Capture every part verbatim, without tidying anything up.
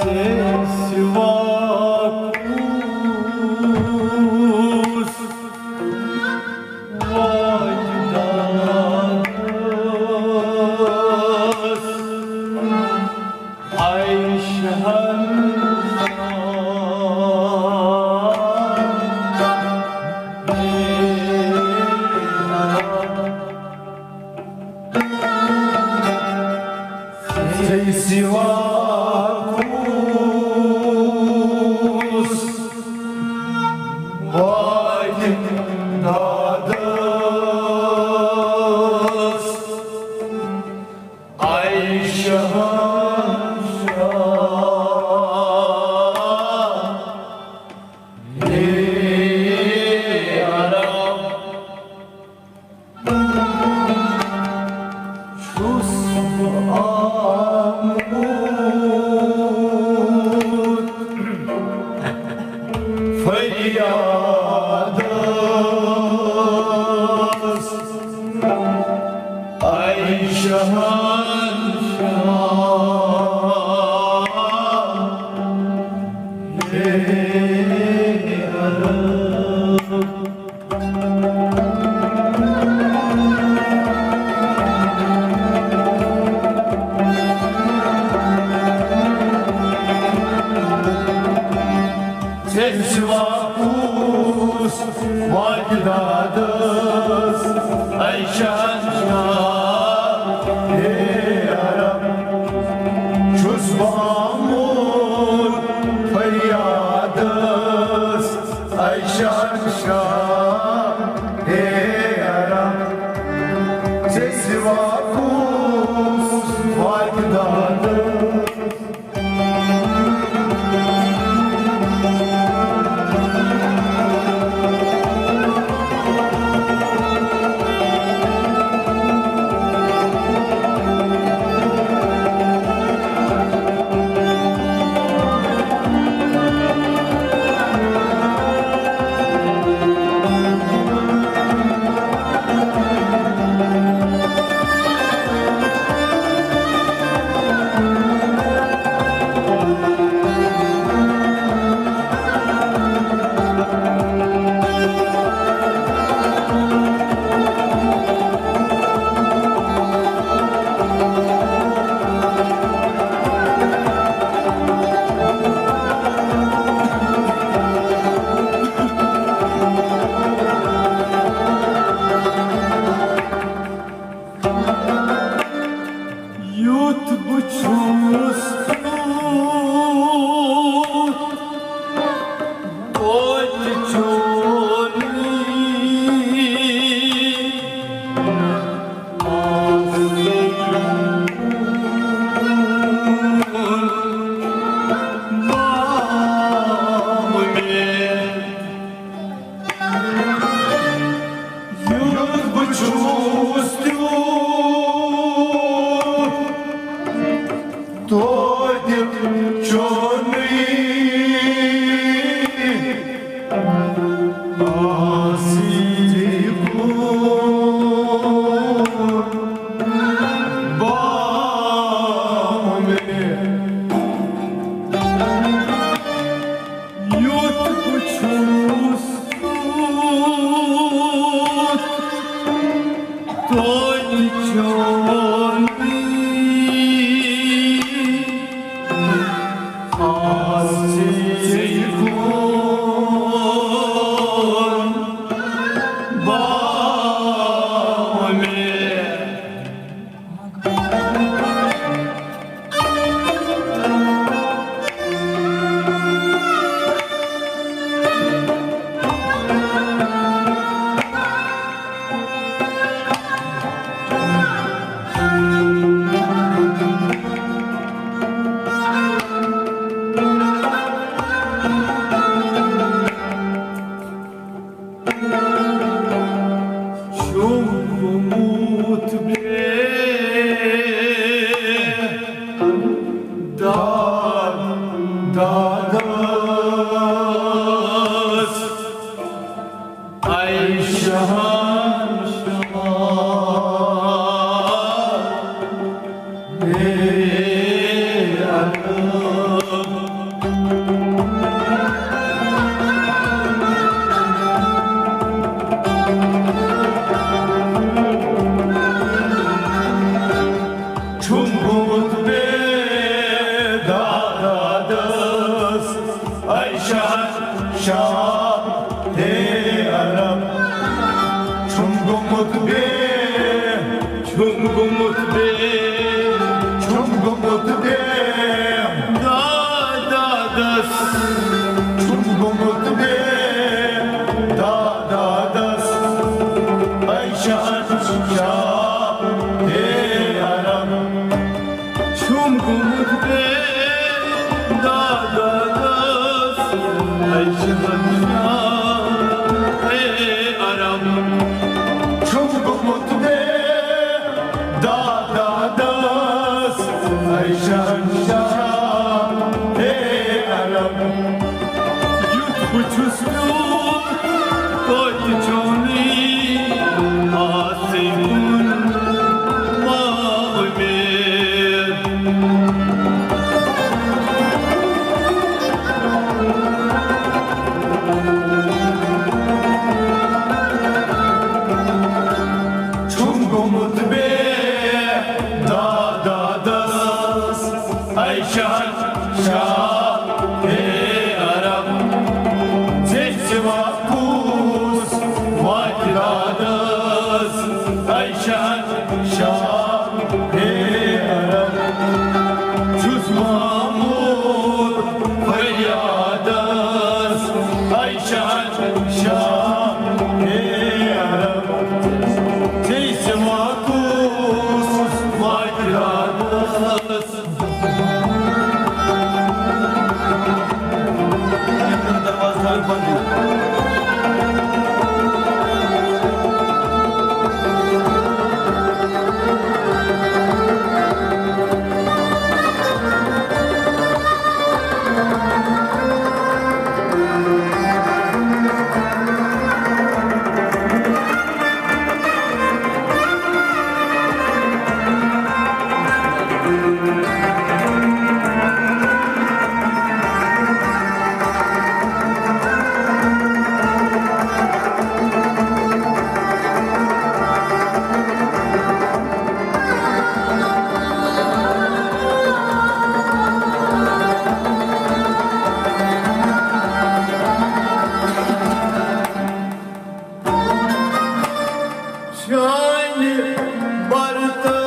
ژےٚ سوا کُس واتہِ دادس؟ اے شہنشاہ، اے حرم، ژےٚ سوا کُس واتہِ دادس؟ اے شہنشاہ، اے حرم، چھُس بہٕ آمُت فریادس، اے شہنشاہ، اے حرم۔ ژےٚ سوا کُس واتہِ دادس؟ اے شہنشاہ، اے حرم، چھُس بہٕ آمُت فریادس، اے شہنشاہ، اے حرم، ژےٚ سوا کُس واتہِ دادس؟ یُتھ بہٕ چھُس تیُتھ توتہِ چونٕے آسُن۔ یُتھ بہٕ چھُس تیُتھ توتہِ چونٕے آسی کُن بامے۔ یُتھ بہٕ چھُس تیُتھ توتہِ چونٕے آسی کُن بامے۔ شوٚنٛگمُت بیٚیہِ داد دادس، اے شہنشاہ، اے عرب۔ شاہ ہے عرب چھُم گوٚمُت بے، چھُم گوٚمُت بے، چھُم گوٚمُت بے۔ دادادس چھُم گوٚمُت بے، دادادس۔ اے شہنشاہ ہے عرب چھُم گوٚمُت بے دادادس، اے شہنشاہ، اے عرب۔ چھُم گوٚمُت بے دادادس، اے شہنشاہ، اے عرب۔ یُتھ بہٕ چھُس توتہِ چھُنہٕ آسٕے کُن ما اُمید۔ چھُم گوٚمُت بے دادادس، اے شہنشاہ، اے عرب۔ ژےٚ سوا کُس واتہِ دادس، اے شہنشاہ، اے عرب۔ چھُس ماموٗل فریادس، اے شہنشاہ، اے عرب۔ ژےٚ سوا کُس واتہِ دادس۔ چانہِ برتن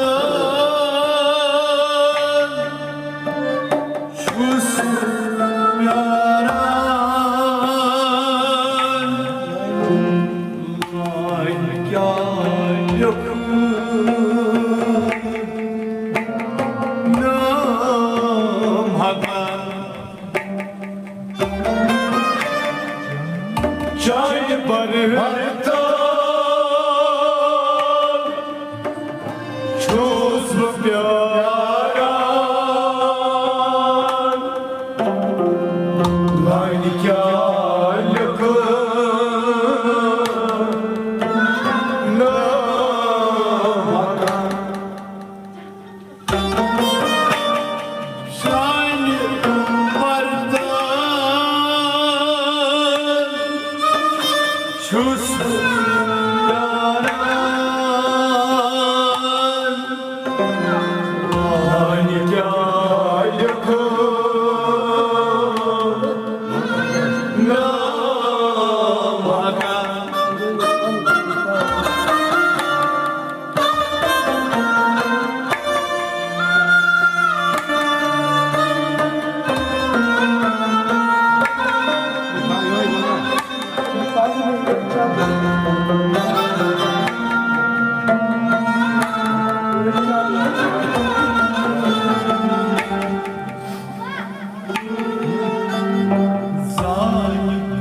چھُس پیاران، وۄنۍ کیٛاہ لیکھٕ نام ہٮ۪کان۔ چانہِ برتن چھُس بہٕ پیاران، وۄنۍ کیٛاہ لیکھٕ نام ہٮ۪کان۔ سانہِ وردن چھُس پیاران، وۄنۍ کیٛاہ لیکھٕ نام ہٮ۪کان۔ زانہِ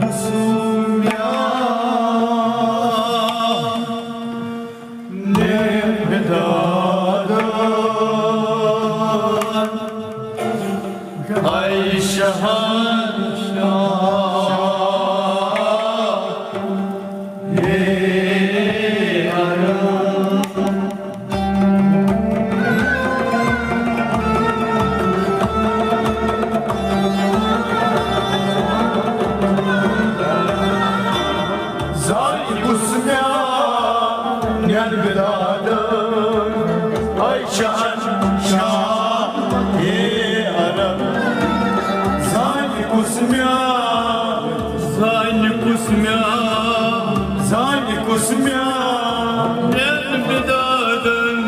میانٮ۪ن بدادن،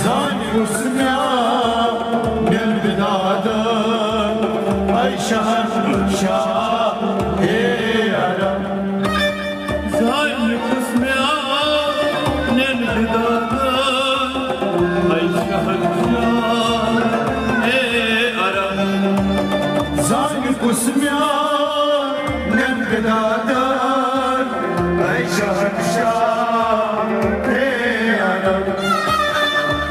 زانہِ کُس میانٮ۪ن بدادن، اے شہنشاہ، ہے عرب۔ زانہِ کُس میانٮ۪ن بدادن، اے شہنشاہ، ہے عرب۔ زانہِ کُس میانٮ۪ن بدادن، اے شہنشاہ، ہے عرب۔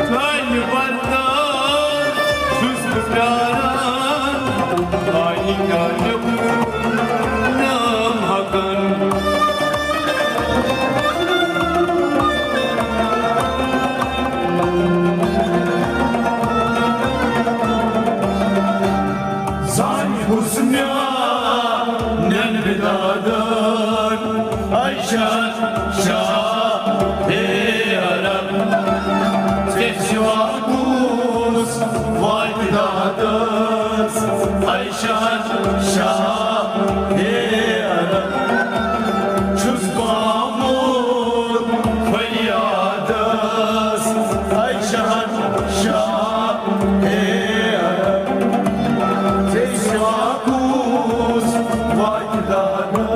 چانہِ وطن چھُس بہٕ پیاران، آیہِ کالیُک نام ہٮ۪کان۔ زانہِ کُس میانٮ۪ن بدادن، اے شہنشاہ، ہے عرب۔ ژےٚ سوا کُس واتہِ دادس، اے شہنشاہ، ہے عرب۔ چھُس بہٕ آمُت فریادس، اے شہنشاہ، ہے عرب۔ ژےٚ سوا کُس واتہِ دادس۔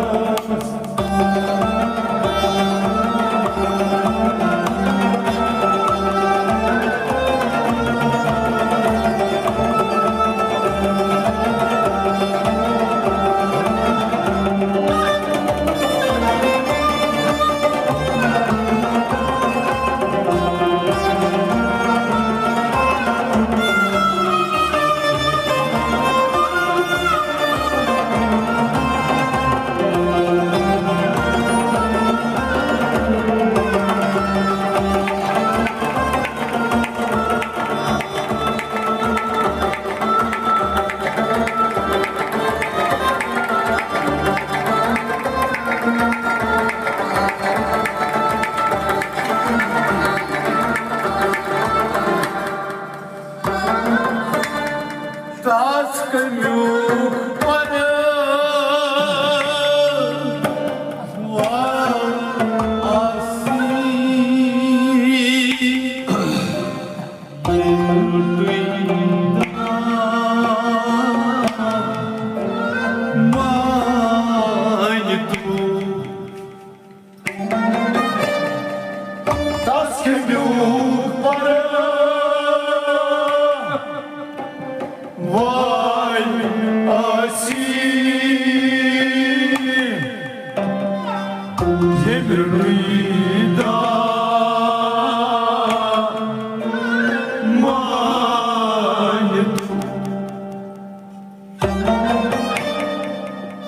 تس کمیُک پرٕ آسی۔ تس کمیُک پرٕ وۄنۍ آسی، ییٚمہِ رُیدا مانہِ۔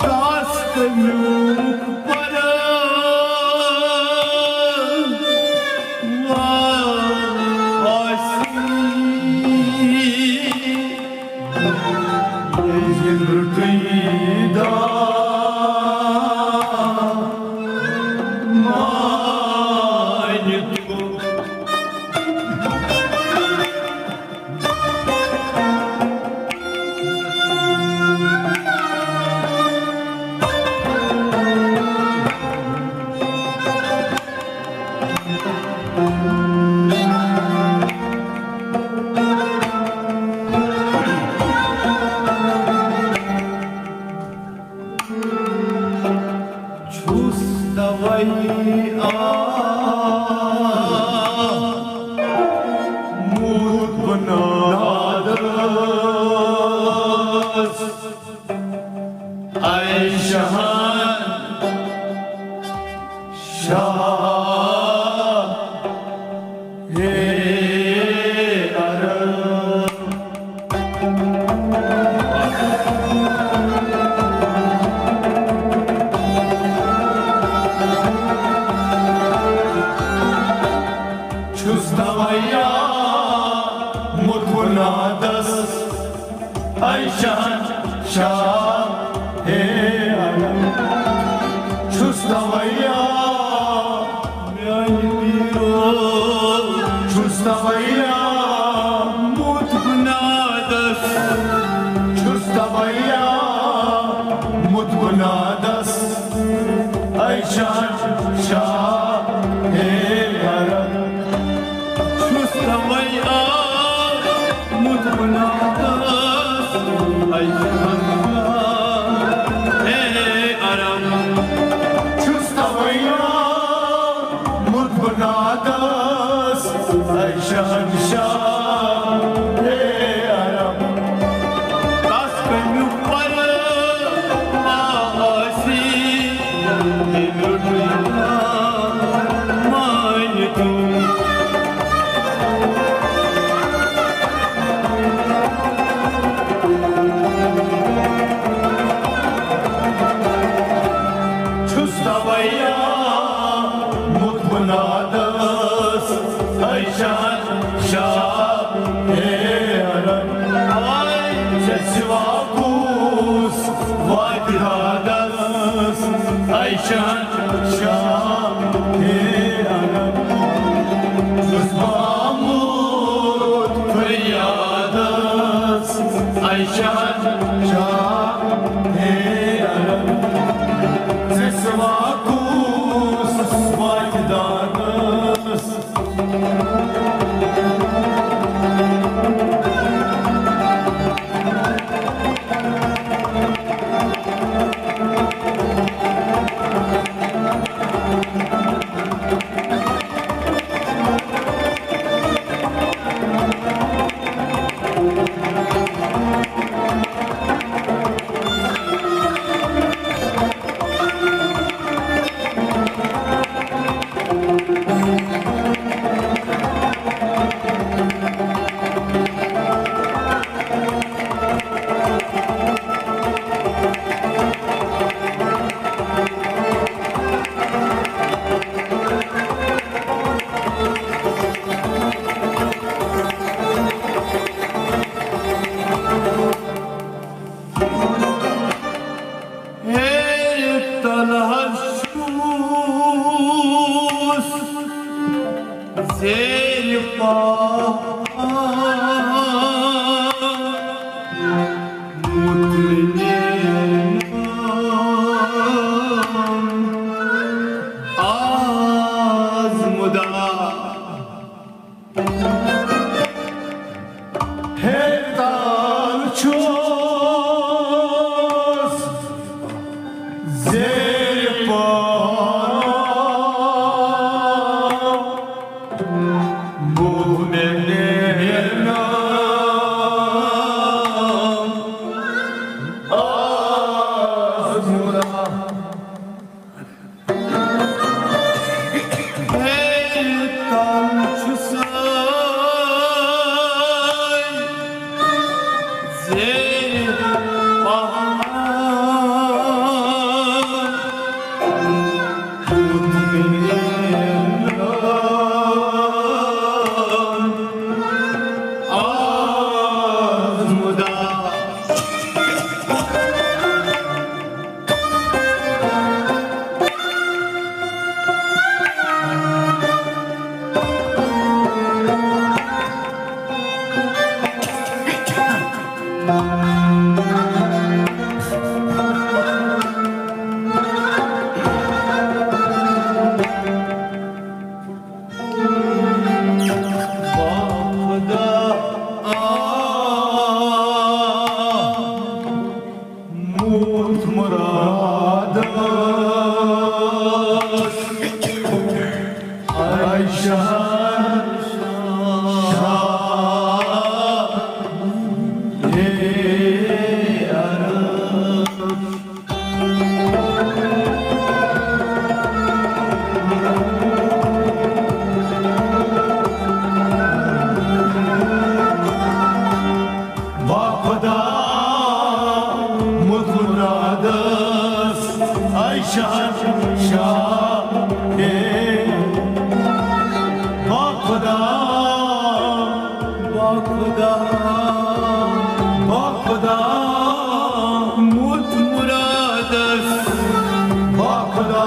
تس کمیُک پرٕ آسی، ییٚلہِ رُتُے دام مانہِ تُل۔ چھُس توے آمُت بنادس، اے شہن شاہ، ہے عرب۔ چھُس توے آمُت بنادس، اے شہن شاہ، ہے عرب۔ چھُس توے آمُت میانہِ پیٖرو، چھُس توے آمُت بنادس، چھُس توے آمُت بنادس، اے شہن شاہ۔ شاہ، شاہ، ہے عرب، چھُس بہٕ آمُت فریادس۔ اے شاہ، شاہ، ہے عرب، ژےٚ سوا کُس واتہِ دادس؟ ہیرِ تل حظ چھُس زیرِ پاہ مُتلہِ نیران آز مُدا۔ ہیرِ تل چھُس زیرِ پاہ مُتلہِ نیران آز مُدا۔ ہیرِ تل چھُسَے زیرِ پاہ مُتلہِ نیران آز مُدا۔ باپ دا آ موت مرادس، اے شہنشاہ، اے عرب۔ با خدا مت مرادس، اے شہنشاہ، اے با خدا، با خدا، با خدا مت مرادس، با خدا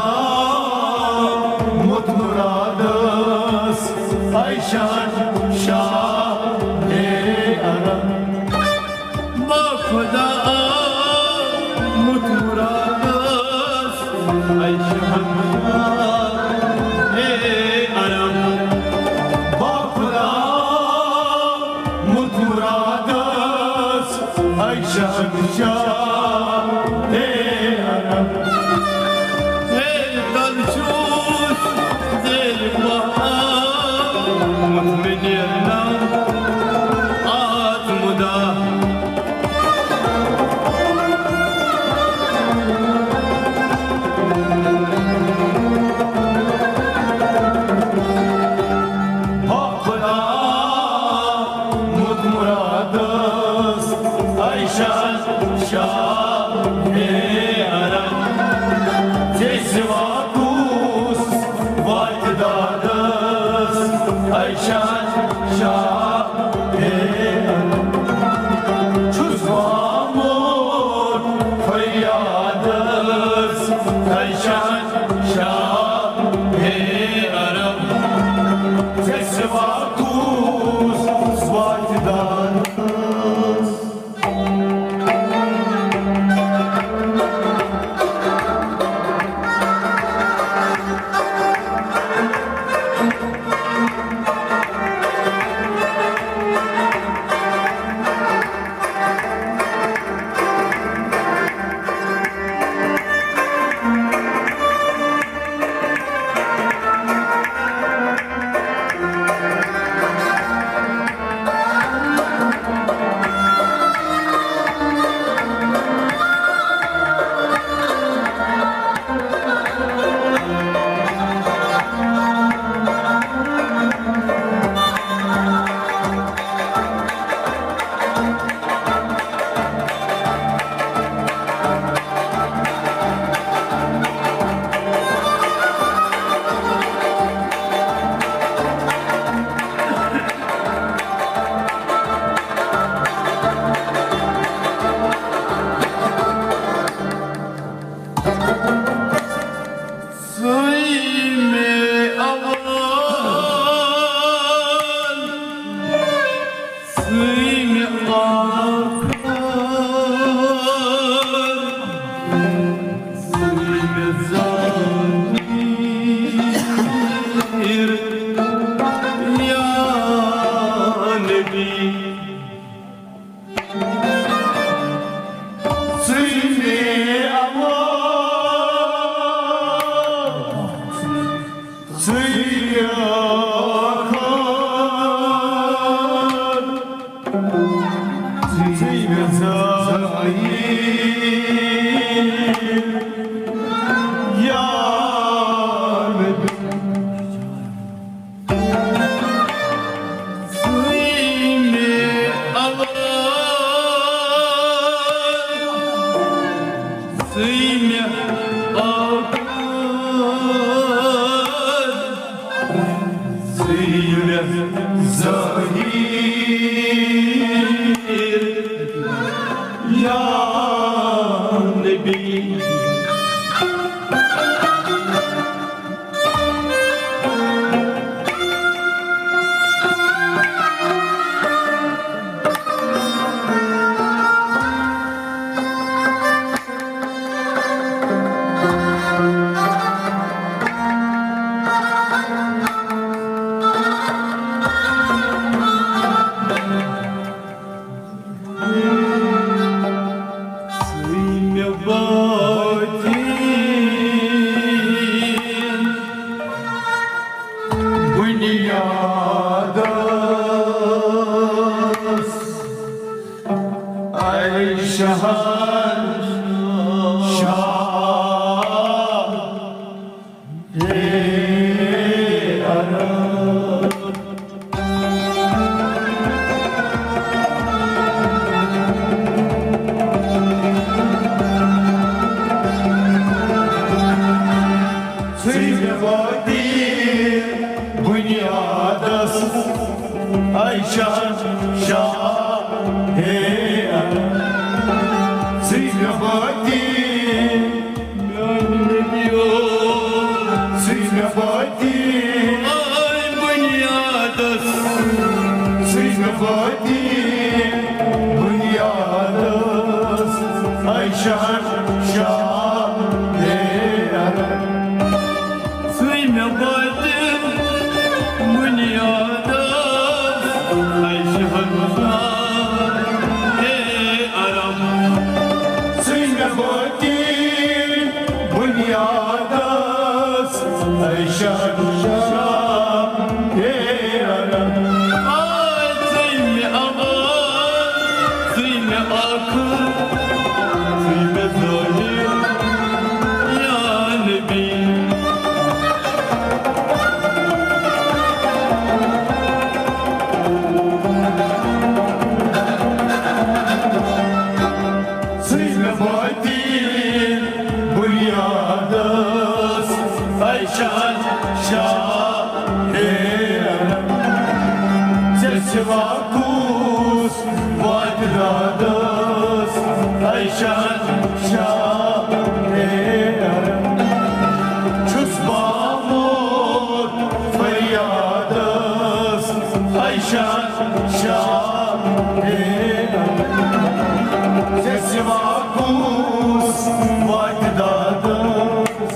مت مرادس، اے شہنشاہ، اے عرب۔ با خدا مت مرادس، اے شہنشاہ، اے عرب۔ با خدا مت مرادس، اے شہنشاہ، اے عرب۔ ہیرِ تل چھُس زیرِ پاہ مُتلہِ نیران آز مُدا۔ ہا خدا مت مرادس، اے شہنشاہ، اے عرب۔ ژےٚ سوا کُس واتہِ دادس، اے شہنشاہ، اے عرب۔ چھُس آمُت فریادس، اے شہنشاہ۔ ظاہر یا نبی، ژٕے مےٚ امان، ژٕے مےٚ خان، ژٕے مےٚ ظاہر یا نبی۔ ژٕے مےٚ امان، ژٕے مےٚ آباد، ژٕے مےٚ ظاہر یا نبی۔ ژٕے مےٚ باطن بُنیادس، اے شہنشاہ، اے عرب۔ ژٕے مےٚ باطن بُنیادس، اے شہنشاہ، اے عرب۔ ژٕے مےٚ باطن میانہِ نبیو، ژٕے مےٚ باطن۔ آے بُنیادس۔ ژٕے مےٚ باطن بُنیادس۔ اے شہنشاہ، اے عرب۔ ژٕے مےٚ باطن بُنیادس۔ اے شہنشاہ، اے عرب۔ ژٕے مےٚ باطن بُنیادس، اے شہنشاہ، اے عرب۔ آے ژٕے مےٚ امان، ژٕے مےٚ ٲخر، ژٕے مےٚ ظٲہر، یا نبی۔ ژٕے مےٚ باطن بُنیادس، اے شہنشاہ، اے عرب۔ ژےٚ سوا کُس واتہِ دادس، اے شہنشاہ، اے عرب۔ چھُس بہٕ آمُت فریادس، اے شہنشاہ، اے عرب۔ ژےٚ سوا کُس واتہِ دادس۔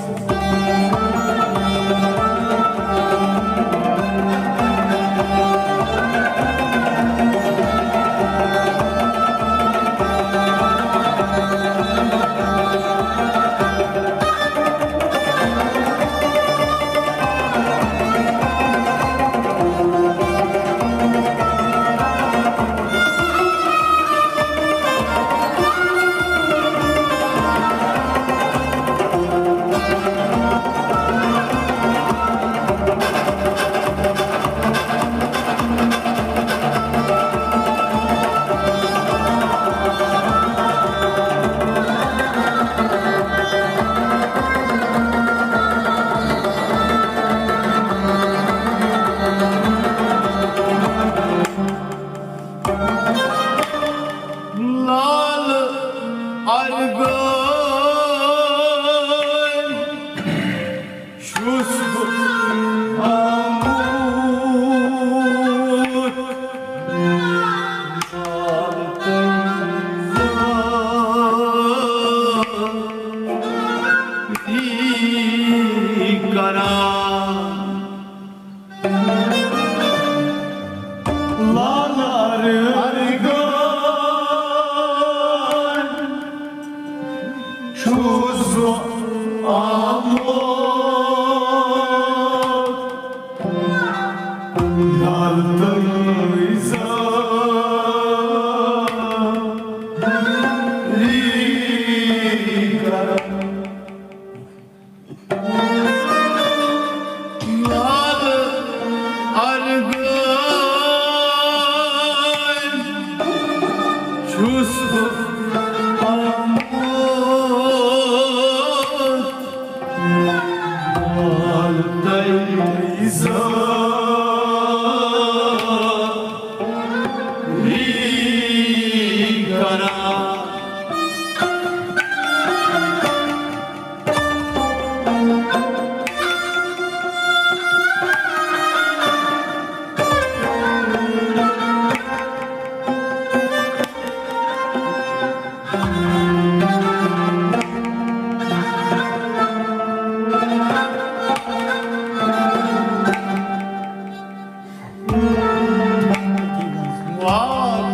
کران۔ لالار ارگان چھُس بہٕ آمُت، لال تہٕ زٲری کران۔ لال ارگان چھُس بہٕ آمُت، لال تہٕ زٲری کران۔ وات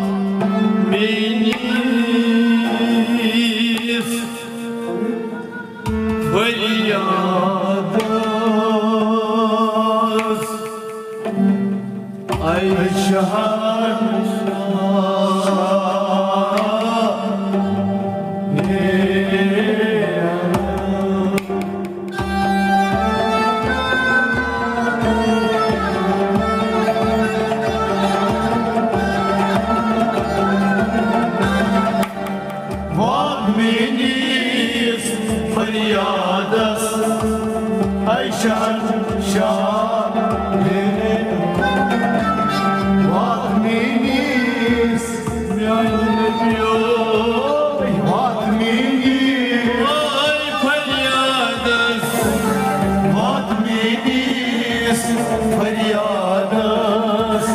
میٲنِس فریادس، اے شہنشاہ۔ وات میٲنِس فریادس، اے شہنشاہ۔ وات میٲنِس، میانہِ نبیو، وات میٲنِس، اے فریادس، وات میٲنِس فریادس،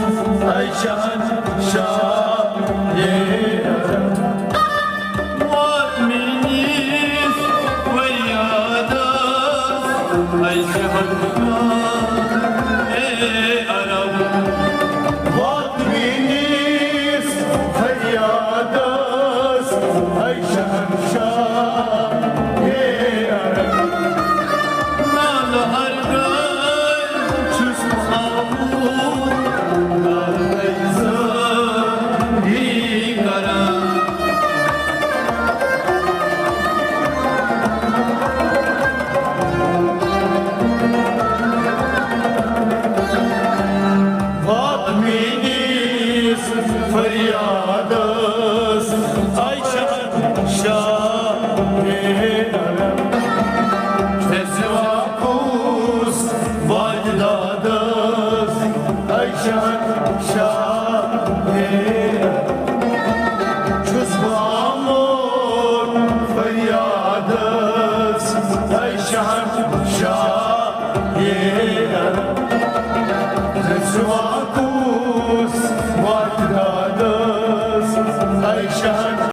اے شہنشاہ۔ وات میٲنِس فریادس، اے شہنشاہ، اے عرب۔ وات میٲنِس فریادس، اے شہنشاہ، اے عرب۔ لال ارگان چھُس بہٕ آمُت، لال تہٕ زٲری کران۔ وات میٲنِس فریادس، اے شہنشاہ، اے عرب۔ چھَس سوا کُس واتہِ دادس، اے شہنشاہ، اے عرب۔ چھُس بہٕ آمُت فریادس، اے شہنشاہ، اے